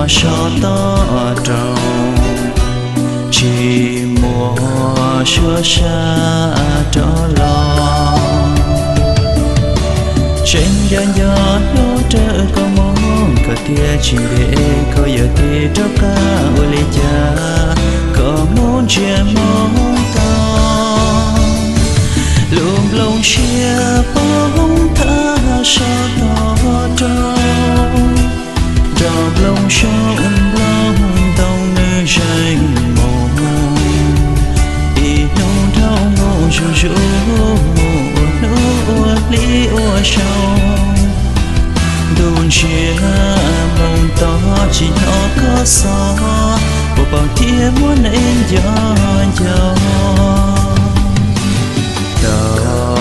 so tob rau, tsis muaj suab sab rov los. Tseem nco nco hnub rawv koj moog, koj thiaj tsis npe koj yawm txiv rov qab ua li cas, koj moog ntsia moog tau lub nplooj siab poob thaj so tob rau, nrog nplooj xyoob nplooj ntoo nwg zeeg moog. Ib hnub nrauj nkoos zuj zus, ua hnub ua hli ua xyoo, ntuj ntsiag moog tod tsis hnov koj xov, puas paub thiab muab neej nco nco tau.